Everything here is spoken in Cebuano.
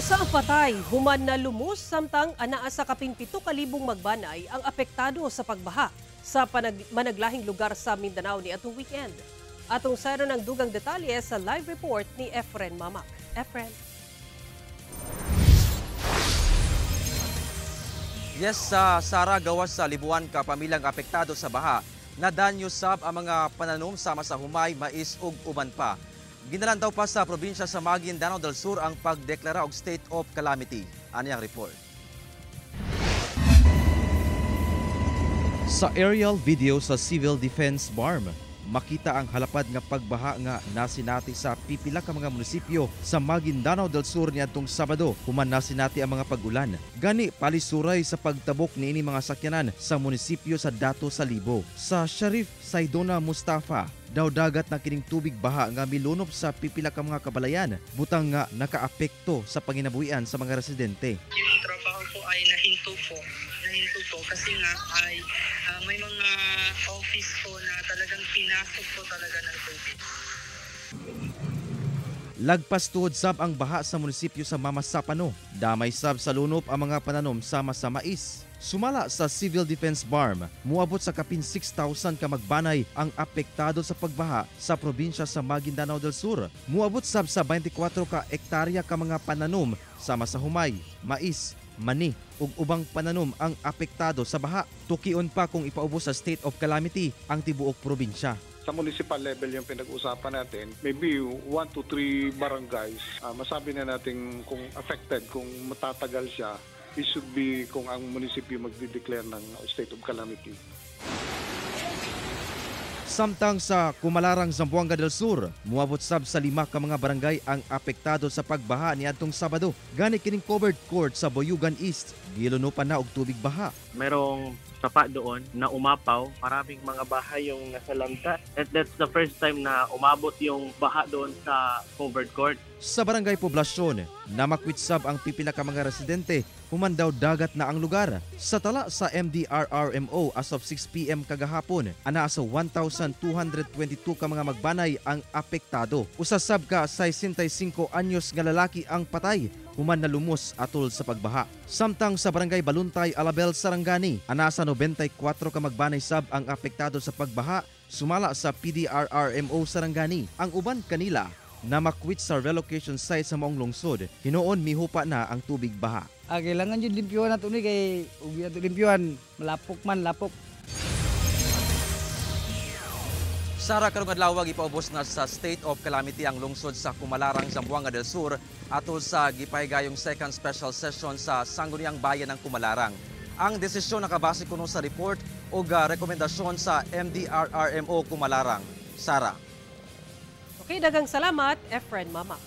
Usa ang patay, human na lumos, samtang anaa sa kapin 7,000 magbanay ang apektado sa pagbaha sa managlahing lugar sa Mindanao niadtong weekend. Atong sayran ang dugang detalye sa live report ni Efren Mamak. Efren. Yes, sa Sara, gawas sa libuan ka pamilyang apektado sa baha, nadanyo sab ang mga pananom sama sa humay, mais ug uban pa. Ginalantaw pa sa probinsya sa Maguindanao del Sur ang pagdeklara og state of calamity. Ani ang report. Sa aerial video sa Civil Defense BARMM, makita ang halapad nga pagbaha nga nasinati sa pipila ka mga munisipyo sa Maguindanao del Sur niadtong Sabado human nasinati ang mga pag-ulan. Gani palisuray sa pagtabok niini mga sakyanan sa munisipyo sa Dato Salibo. Sa Sharif Saidona Mustafa, daw dagat na kining tubig baha nga milunop sa pipila ka mga kabalayan, butang nga nakaapekto sa panginabuhian sa mga residente. Yung trabaho ko ay nahinto po. Nahinto po kasi nga ay may mga office po na talagang pinasok po talaga ng tubig. Lagpas tuhod sab ang baha sa munisipyo sa Mamasapano. Damay sab sa lunop ang mga pananom sama sa mais. Sumala sa Civil Defense BARMM, muabot sa kapin 6,000 ka magbanay ang apektado sa pagbaha sa probinsya sa Maguindanao del Sur. Muabot sab sa 24 ka ektarya ka mga pananom sama sa humay, mais, mani ug ubang pananom ang apektado sa baha. Tukion pa kung ipaubos sa state of calamity ang tibuok probinsya. Sa municipal level yung pinag-usapan natin, maybe 1 to 3 barangays, masabi na natin kung affected, kung matatagal siya, it should be kung ang munisipyo magde-declare ng state of calamity. Samtang sa Kumalarang, Zamboanga del Sur, muabot sab sa 5 ka mga barangay ang apektado sa pagbaha niadtong Sabado. Gani kining covered court sa Boyugan East, gilunupan na og tubig baha. Merong sapa doon na umapaw, maraming mga bahay yung nasa lanta. And that's the first time na umabot yung baha doon sa covered court. Sa barangay Poblasyon, namakwit sab ang pipila ka mga residente, human daw dagat na ang lugar. Sa tala sa MDRRMO as of 6 p.m. kagahapon, anaa sa 1,222 ka mga magbanay ang apektado. Usa sab ka 65 anyos nga lalaki ang patay human na lumos atol sa pagbaha. Samtang sa barangay Baluntay, Alabel, Sarangani, anaa sa 94 ka magbanay sab ang apektado sa pagbaha, sumala sa PDRRMO Sarangani. Ang uban kanila namakwit sa relocation site sa maong lungsod. Hinuon mihupa na ang tubig baha. Kailangan yun limpyuhan nato ni kay ug ato limpyuhan malapok man lapok. Sara, karong adlaw gipaubos na sa state of calamity ang lungsod sa Kumalarang, Zamboanga del Sur atol sa gipahigayong second special session sa Sangguniang Bayan ng Kumalarang. Ang desisyon nakabase kuno sa report o rekomendasyon sa MDRRMO Kumalarang. Sara. Okay, daghang salamat, Efren Mamak.